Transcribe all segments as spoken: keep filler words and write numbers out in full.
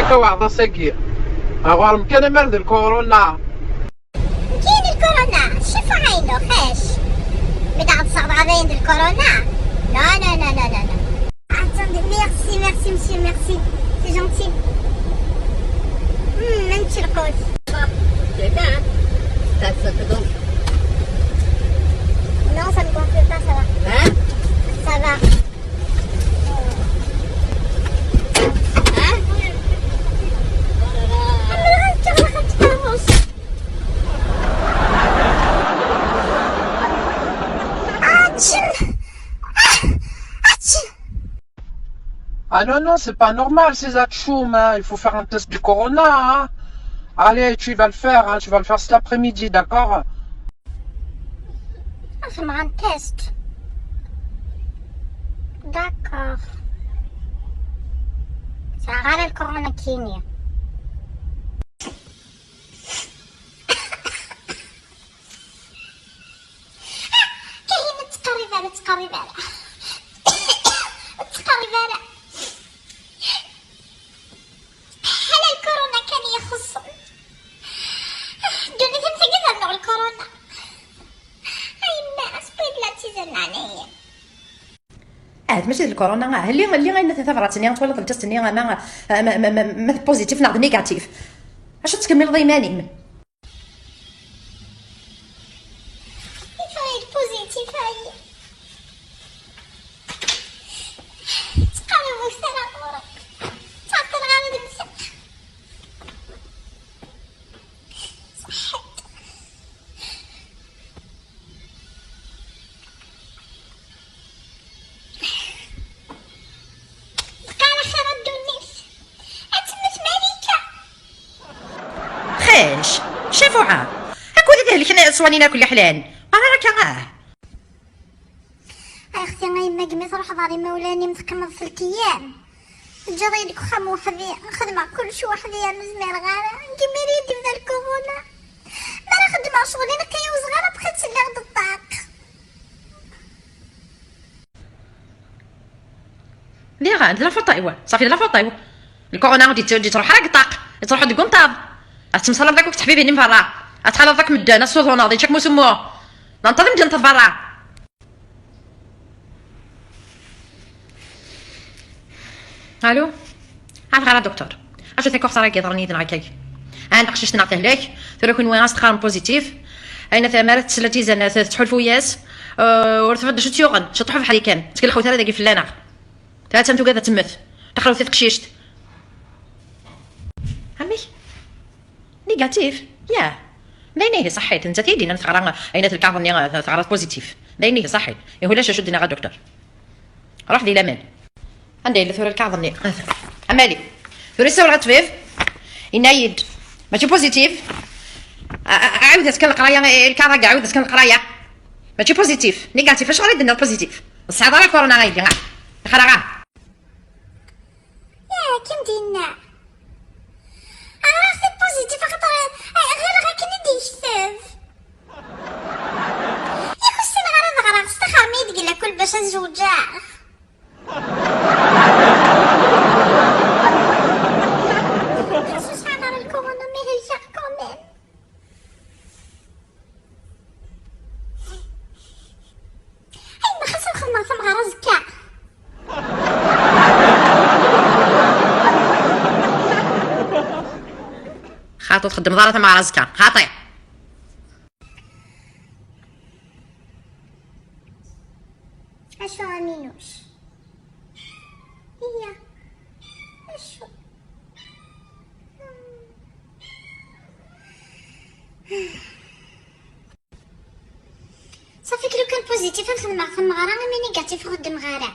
Tawaɛḍa-agi ɣur-m kan amar d lkuruna. Kien lkuruna, cifa ɛaynu xac. Mi d-aɣ-d-ssaɣ dɣa dayen d lkuruna. Non, non, non, non, non, non. Attendez, merci, merci, monsieur, merci. C'est gentil. Hmm, même tu le causes. C'est bien, hein. Ça, ça te gonfle. Non, ça me gonfle pas, ça va. Hein? Ça va. Hein? Oh là là. Ah, mais là, tu vois, tu commences. Ah, tu... Ah, ah, tu... Ah non, non, c'est pas normal, ces atchoums, hein. Il faut faire un test du corona, hein. Allez, tu vas le faire, hein. Tu vas le faire cet après-midi, d'accord? Ah, c'est un test. D'accord. Ça a le corona qui est. Kahina, ttqerrib ara, ttqerrib ara. Ttqerrib ara. Ḥala lkuruna kan i ixuṣṣen. Ddunit am tagi d annuɣ lkuruna. Ay yemma, asewwi-d la tizan ɛnayen. Ahat mačči d lkuruna, ah, lli, lli ayen tabrat-nni, twalaḍ lǧast-nni, ama, ma, ma, ma, ma, ma d positif neɣ d négatif. Acu tettkemmileḍ i iman-im? Ifayl positif, ay. Ttqerrib uktar ɣur-k. Ttɛeṭṭileɣ ara deg usaq. Ṣaḥḥit. Bqaw axir a ddunit. Ad temmet Malika. Xac, cafuɛa. Akud ad helken ṣwanin akk leḥlan. Qara akka, ah. Ay axti a yemma, gmi truḥeḍ ɣer imawlan-im teqqimeḍ f lkeyyan. Teǧǧiḍ-iyi deg uxxam weḥd-i, xedmeɣ kullec weḥd-i, ur zmireɣ ara. Gmi i d-yebda lkuruna. Mi ara xeddmeɣ ccɣel-inu akka ur zmireɣ ara, bɣiɣ ad tt-lliɣ d ṭṭaq. Diɣen, d la faute-iw. Ṣafi, d la faute-iw. Lkuruna ur d-yettruḥ ara deg ṭṭaq. Yettruḥ deg unṭaḍ. Ad temsalaḍ akk teḥbibin n berra. Ad tḥalaḍ akk medden, ad suḍuneḍ, yeččak musummu. Nenṭeḍ imedyaten berra. Allô? Ad ɣer a docteur. Acu takuxsara i yeḍran yid-neɣ akkagi? Ah, taqcict-nneɣ tehlek, tura kunwi ad s-teqqarem positif. Ayen tamar ad tesla tizan, tettḥulfu-yas, euh, ur tebded acu tt-yuɣen, tettruḥ bḥal kan, ttkellxut ara dagi fell-aneɣ. Atan tugad ad temmet. Taxlawt i teqcict. Amek? Négatif? Yah. D ayen ihi ṣaḥḥit. Nettat i yi-d-yennan teɣra ayen at lkaɣeḍ-nni, teɣra positif. D ayen ihi ṣaḥḥit. Ihi ulac acu d-nniɣ a docteur. Ruḥ di laman. Anda yella tura lkaɣeḍ-nni? A Mali. Tura yessawel ɣer ṭṭbib. Yenna-yi-d mačči positif. A-, a-, ɛawdet kan leqraya, eh, lkaɣeḍ-agi, ɛawdet kan leqraya. Mačči positif. Négatif. Acuɣer i d-tenniḍ positif? Ur tesɛiḍ ara corona a yelli. Ah. Ixraɣ-am. Yak, am d-yenna. Ɣriɣ-t-id positif, axaṭer, eh, ɣileɣ akken i d-yekteb. Yak ur ssineɣ ara ad ɣreɣ, staxrem-iyi-d deg lakul bac ad zewǧeɣ. Xas ur sɛiɣ ara lkuruna, mi helkeɣ quand même. Ay, ma xas ad xedmeɣ tameɣra azekka. Xaṭi ur txeddmeḍ ara tameɣra azekka, xaṭi. Acu a Minuc? Iya. Acu? Safi, lukan positif ad xedmeɣ tameɣra, imi négatif ur xeddmeɣ ara.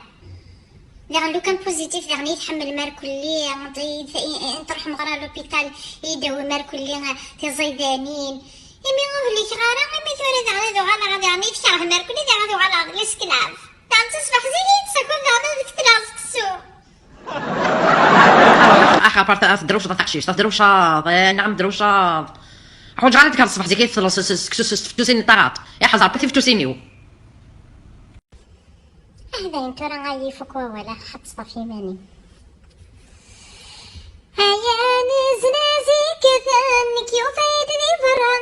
Daɣen lukan positif, daɣen i tḥemmel Markulli, i, i, i, i truḥ meɣra à l'hôpital, i dawi Markulli, tiẓidanin. Imi ur hlikeɣ ara, imi tura daɣen ad uɣaleɣ, daɣen i tkerh Markulli, daɣen ad uɣaleɣ d lesclave. Daɣen d taṣbaḥ zik i yi-d-ssakun daɣen ad ketleɣ seksu. Ax, ax, apart, ad tedrewceḍ a taqcict, ad tedrewceḍ, eh, nɛam, tedrewceḍ. Ḥwaǧeɣ ara ad d-tekker ṣṣbeḥ zik i teṭleḍ s, s, seksu s teftusin n taɣaṭ. Iḥaz Ṛebbi tiftusin-iw. Ah, dayen tura ay ifuk wawal, ah, ad teṣfa f iman-im. Aya. Nekk yufa-yi-d di berra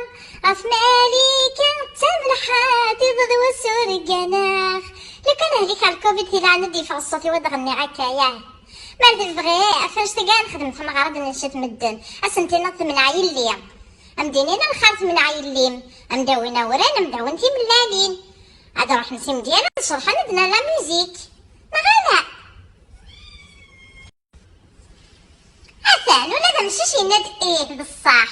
ɣef Malika d Tamelḥa, tiḍ d wasurgan-aɣ. Lukan ahlik ar covid tilaɛna d-yeffeɣ ṣṣut-iw ad ɣenniɣ akka, yah. Ma d lebɣi, ɣef annect-agi ad nexdem tameɣra ad nenced medden, ad sen-tiniḍ temneɛ yelli. Am d-inin lxir temneɛ yelli-m, am d-awin awren, am d-awin timellalin. Ad ruḥen s imedyanen ad ceḍḥen ad nala musique. Neɣ ala? Atan ula d amcic yenna-d ih d ṣṣeḥ.